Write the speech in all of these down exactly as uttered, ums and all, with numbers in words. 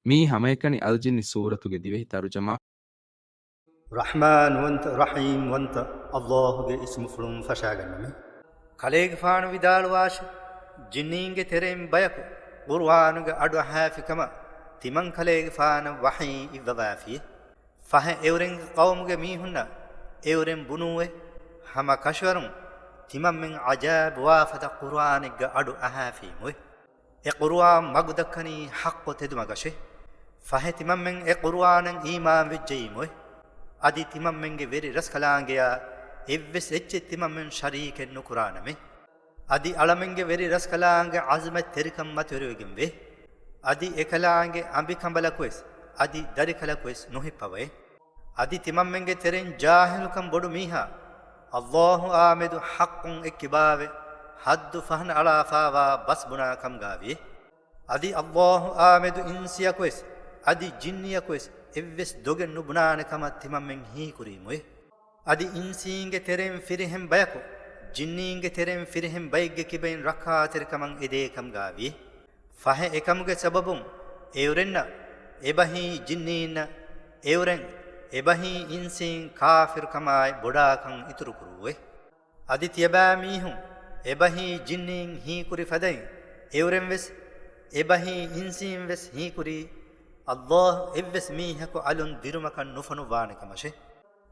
މިއީ ހަމައެކަނި އަލްޖިންނި ސޫރަތުގެ ދިވެހި ތަރުޖަމާ. ރަޙްމާންވަންތަ، ރަޙީމްވަންތަ އައްލާހުގެ އިސްމުފުޅުން ފަށާގަންނަމެ. ކަލޭގެފާނު ވިދާޅުވާށި، ޖިންނީންގެ ތެރެއިން ބަޔަކު ޤުރުއާނުގެ އަޑު އަހާފި ކަމަށް ތިމަން ކަލޭގެފާނަށް ވަޙީ އިއްވަވާފި. ފަހެ އެއުރެންގެ ޤައުމުގެ މީހުންނަށް އެއުރެން ބުނޫއެ، ހަމަ ކަށަވަރުން ތިމަންމެން ޢަޖާއިބުވާފަދަ ޤުރުއާނެއްގެ އަޑު އަހާފީމުއެ. އެ ޤުރުއާން މަގުދައްކަނީ ޙައްޤު ތެދުމަގަށެ. ފަހެ ތިމަންމެން އެ ޤުރުއާނަށް އީމާން ވެއްޖައީމުއެ. އަދި ތިމަންމެންގެ ވެރި ރަސްކަލާނގެޔާ އެއްވެސް އެއްޗެއް ތިމަންމެން ޝަރީކެއް ނުކުރާނަމޭ. އަދި އަޅަމެންގެ ވެރި ރަސްކަލާނގެ ޢަޒުމަތްތެރިކަން މަތިވެރިވެގެންވޭ. އަދި އެކަލާނގެ އަނބިކަނބަލަކުވެސް، އަދި ދަރިކަލަކުވެސް ނުހިއްޕަވައޭ. އަދި ތިމަންމެންގެ ތެރެއިން ޖާހިލުކަން ބޮޑު މީހާ، އައްލާހުއާމެދު ޙައްޤުން އެއްކިބާވެ، ޙައްދު ފަހަނަ އަޅާފާވާ ބަސް ބުނާ ކަމުގާވިއޭ. އަދި އައްލާހުއާމެދު އިންސިއަކުވެސް، އަދި ޖިންނިއަކުވެސް އެއްވެސް ދޮގެއް ނުބުނާނެ ކަމަށް ތިމަންމެން ހީކުރީމުއޭ. އަދި އިންސީންގެ ތެރެއިން ފިރިހެން ބަޔަކު، ޖިންނީންގެ ތެރެއިން ފިރިހެން ބައެއްގެ ކިބައިން ރައްކާތެރިކަމަށް އެދޭ ކަމުގާވިއޭ. ފަހެ އެކަމުގެ ސަބަބުން އެއުރެންނަށް އެބަހީ ޖިންނީންނަށް އެއުރެން އެބަހީ އިންސީން ކާފިރުކަމާއި ބޮޑާކަން އިތުރުކުރުވޭ. އަދި ތިޔަބައިމީހުން އެބަހީ ޖިންނީން ހީކުރި ފަދައިން އެއުރެންވެސް އެބަހީ އިންސީންވެސް ހީކުރީ، އައްލާހު އެއްވެސް މީހަކު އަލުން ދިރުމަކަށް ނުފޮނުއްވާނެ ކަމަށޭ.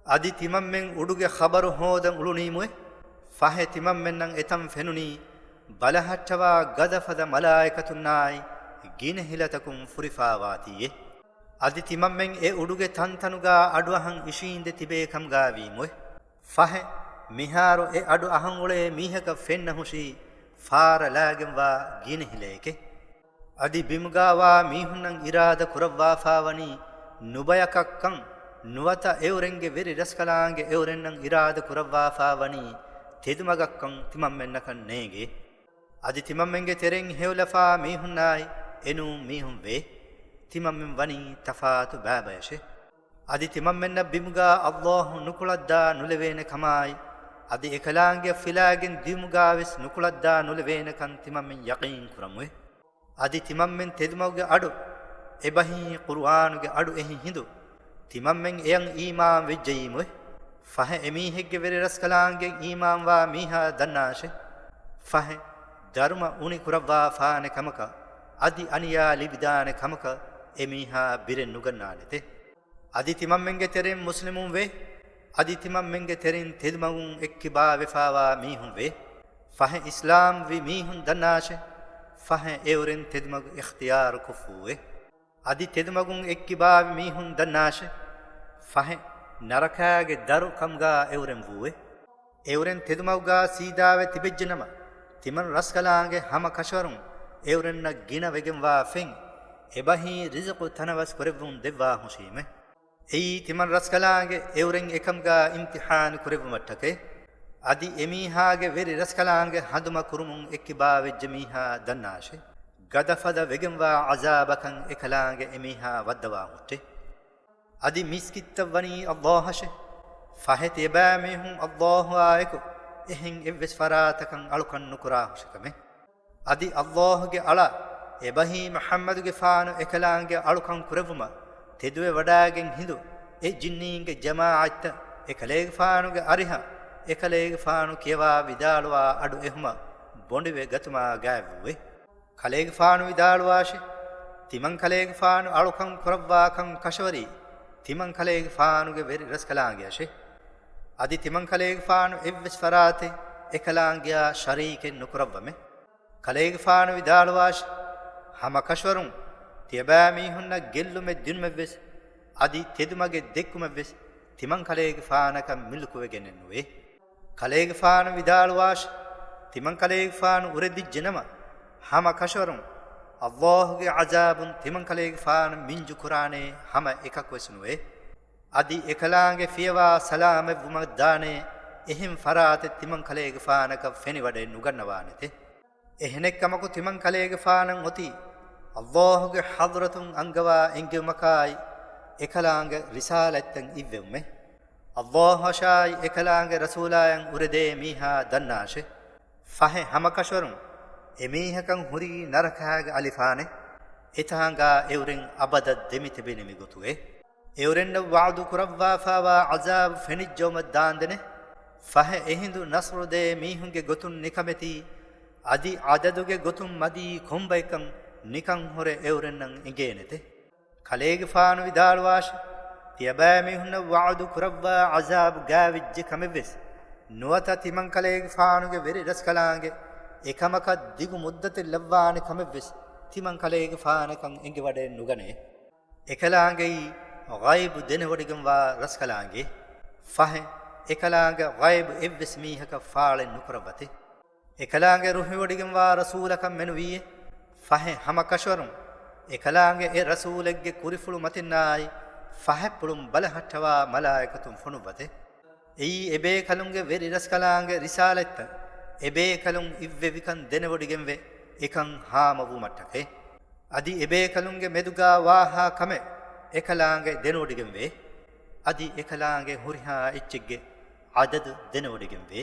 އަދި ތިމަންމެން އުޑުގެ ޚަބަރު ހޯދަން އުޅުނީމުއެ. ފަހެ ތިމަންމެންނަށް އެތަން ފެނުނީ ބަލަހައްޓަވާ ގަދަފަދަ މަލާއިކަތުންނާއި ގިނަ ހިލަތަކުން ފުރިފާވާތީއޭ. އަދި ތިމަންމެން އެ އުޑުގެ ތަންތަނުގާ އަޑުއަހަން އިށީނދެ ތިބޭ ކަމުގާވީމުއެ. ފަހެ މިހާރު އެ އަޑު އަހަން އުޅޭ މީހަކަށް ފެންނަ ހުށީ ފާރަ ލާގެންވާ ގިނަ ހިލައެކޭ. އަދި ބިމުގާވާ މީހުންނަށް އިރާދަ ކުރައްވާފާވަނީ ނުބަޔަކަށްކަން، ނުވަތަ އެއުރެންގެ ވެރި ރަސްކަލާނގެ އެއުރެންނަށް އިރާދަ ކުރައްވާފާވަނީ ތެދުމަގަށްކަން ތިމަންމެންނަކަށް ނޭނގޭ. އަދި ތިމަންމެންގެ ތެރެއިން ހެޔޮލަފާ މީހުންނާއި އެނޫން މީހުން ވޭ. ތިމަންމެން ވަނީ ތަފާތު ބައިބަޔަށޭ. އަދި ތިމަންމެންނަށް ބިމުގާ އައްލާހު ނުކުޅައްދާ ނުލެވޭނެ ކަމާއި، އަދި އެކަލާނގެ ފިލާގެން ދިއުމުގާވެސް ނުކުޅައްދާ ނުލެވޭނެކަން ތިމަންމެން ޔަޤީން ކުރަމުވެ. އަދި ތިމަންމެން ތެދުމަގުގެ އަޑު އެބަހީ ޤުރުއާނުގެ އަޑު އެހި ހިނދު، ތިމަންމެން އެޔަށް އީމާން ވެއްޖައީމުވެ. ފަހެ އެމީހެއްގެ ވެރި ރަސްކަލާނގެ އީމާންވާ މީހާ ދަންނާށެ. ފަހެ ދަރުމަ އުނި ކުރައްވާފާނެ ކަމަކަށް، އަދި އަނިޔާ ލިބިދާނެ ކަމަކަށް އެމީހާ ބިރެއް ނުގަންނާނެތެ. އަދި ތިމަންމެންގެ ތެރެއިން މުސްލިމުން ވޭ. އަދި ތިމަންމެންގެ ތެރެއިން ތެދުމަގުން އެއްކިބާވެފާވާ މީހުން ވޭ. ފަހެ އިސްލާމް ވި މީހުން ދަންނާށެ. ފަހެ އެއުރެން ތެދުމަގު އިޚްތިޔާރު ކޮށްފޫވޭ. އަދި ތެދުމަގުން އެއްކިބާވި މީހުން ދަންނާށެ. ފަހެ ނަރަކާގެ ދަރު ކަމުގާ އެއުރެން ވޫވޭ. އެއުރެން ތެދުމަގުގާ ސީދާވެ ތިބެއްޖެނަމަ، ތިމަން ރަސްކަލާނގެ ހަމަ ކަށަވަރުން އެއުރެންނަށް ގިނަ ވެގެންވާ ފެން އެބަހީ ރިޒުޤު ތަނަވަސް ކުރެއްވުން ދެއްވާ ހުށީމެ. އެއީ ތިމަން ރަސްކަލާނގެ އެއުރެން އެކަމުގާ އިމްތިޙާނު ކުރެއްވުމަށްޓަކައި. އަދި އެމީހާގެ ވެރި ރަސްކަލާނގެ ހަނދުމަ ކުރުމުން އެއްކިބާވެއްޖެ މީހާ ދަންނާށެ. ގަދަފަދަ ވެގެންވާ ޢަޒާބަކަށް އެކަލާނގެ އެމީހާ ވައްދަވާ ހުއްޓެ. އަދި މިސްކިތްތައް ވަނީ އައްލާހަށެ. ފަހެ ތިޔަބައިމީހުން އައްލާހުއާއެކު އެހެން އެއްވެސް ފަރާތަކަށް އަޅުކަން ނުކުރާ ހުށިކަމެއް. އަދި އައްލާހުގެ އަޅާ އެބަހީ މުޙައްމަދުގެފާނު އެކަލާނގެ އަޅުކަން ކުރެއްވުމަށް ތެދުވެވަޑާގެން ހިނދު އެ ޖިންނީންގެ ޖަމާޢަތްތައް އެކަލޭގެފާނުގެ އަރިހަށް އެކަލޭގެފާނު ކިޔަވާ ވިދާޅުވާ އަޑު އެހުމަށް ބޮނޑިވެ ގަތުމާ ގާތްވޫވެ. ކަލޭގެފާނު ވިދާޅުވާށި، ތިމަން ކަލޭގެފާނު އަޅުކަން ކުރައްވާކަން ކަށަވަރީ ތިމަން ކަލޭގެފާނުގެ ވެރި ރަސްކަލާނގެއަށެ. އަދި ތިމަން ކަލޭގެފާނު އެއްވެސް ފަރާތެއް އެކަލާނގެއާ ޝަރީކެއް ނުކުރައްވަމެ. ކަލޭގެފާނު ވިދާޅުވާށި، ހަމަ ކަށަވަރުން ތިޔަބައިމީހުންނަށް ގެއްލުމެއް ދިނުމެއްވެސް، އަދި ތެދުމަގެއް ދެއްކުމެއްވެސް ތިމަން ކަލޭގެފާނަކަށް މިލުކުވެގެނެއްނުވޭ. ކަލޭގެފާނު ވިދާޅުވާށި، ތިމަން ކަލޭގެފާނު އުރެދިއްޖެނަމަ، ހަމަ ކަށަވަރުން އައްލާހުގެ ޢަޒާބުން ތިމަން ކަލޭގެފާނު މިންޖު ކުރާނޭ ހަމަ އެކަކުވެސް ނުވޭ. އަދި އެކަލާނގެ ފިޔަވާ ސަލާމަތްވުމަށް ދާނޭ އެހެން ފަރާތެއް ތިމަން ކަލޭގެފާނަކަށް ފެނިވަޑައެއް ނުގަންނަވާނެތެ. އެހެނެއްކަމަކު ތިމަން ކަލޭގެފާނަށް އޮތީ އައްލާހުގެ ޙަޟްރަތުން އަންގަވާ އެންގެވުމަކާއި އެކަލާނގެ ރިސާލަތްތައް އިއްވެވުމެ. އައްލާހަށާއި އެކަލާނގެ ރަސޫލާޔަށް އުރެދޭ މީހާ ދަންނާށެ. ފަހެ ހަމަކަށަވަރުން އެމީހަކަށް ހުރީ ނަރަކާގެ އަލިފާނެ. އެތާނގާ އެއުރެން އަބަދަށް ދެމިތެބޭނެ މިގޮތުގައި. އެއުރެންނަށް ވަޢުދު ކުރައްވާފާވާ ޢަޒާބު ފެނިއްޖައުމަށް ދާންދެނެ، ފަހެ އެހިނދު ނަޞްރު ދޭ މީހުންގެ ގޮތުން ނިކަމެތީ، އަދި ޢަދަދުގެ ގޮތުން މަދީ ކޮންބައެއްކަން ނިކަން ހުރެ އެއުރެންނަށް އެނގޭނެތެ. ކަލޭގެފާނު ވިދާޅުވާށި، ތިޔަބައިމީހުންނަށް ވަޢުދު ކުރައްވާ ޢަޒާބު ގާވިއްޖެ ކަމެއްވެސް ނުވަތަ ތިމަންކަލޭގެފާނުގެ ވެރި ރަސްކަލާނގެ އެކަމަކަށް ދިގު މުއްދަތެއް ލައްވާނެ ކަމެއްވެސް ތިމަންކަލޭގެފާނަކަށް އެނގިވަޑައެއް ނުގަނޭ. އެކަލާނގެއީ ޣައިބު ދެނެވޮޑިގެންވާ ރަސްކަލާނގެ. ފަހެ، އެކަލާނގެ ޣައިބު އެއްވެސް މީހަކަށް ފާޅެއް ނުކުރައްވަތެ. އެކަލާނގެ ރުހިވޮޑިގެންވާ ރަސޫލަކަށް މެނުވީއޭ. ފަހެ ހަމަ ކަށަވަރުން އެކަލާނގެ އެ ރަސޫލެއްގެ ކުރިފުޅު މަތިންނާއި ފަހަތްޕުޅުން ބަލަހައްޓަވާ މަލާއިކަތުން ފޮނުއްވަތެ. އެއީ އެބޭކަލުންގެ ވެރި ރަސްކަލާނގެ ރިސާލަތްތައް އެބޭކަލުން އިއްވެވިކަން ދެނެވޮޑިގެންވެ އެކަން ހާމަވުމަށްޓަކައި. އަދި އެބޭކަލުންގެ މެދުގާ ވާހާ ކަމެއް އެކަލާނގެ ދެނެވޮޑިގެންވޭ. އަދި އެކަލާނގެ ހުރިހާ އެއްޗެއްގެ ޢަދަދު ދެނެވޮޑިގެންވޭ.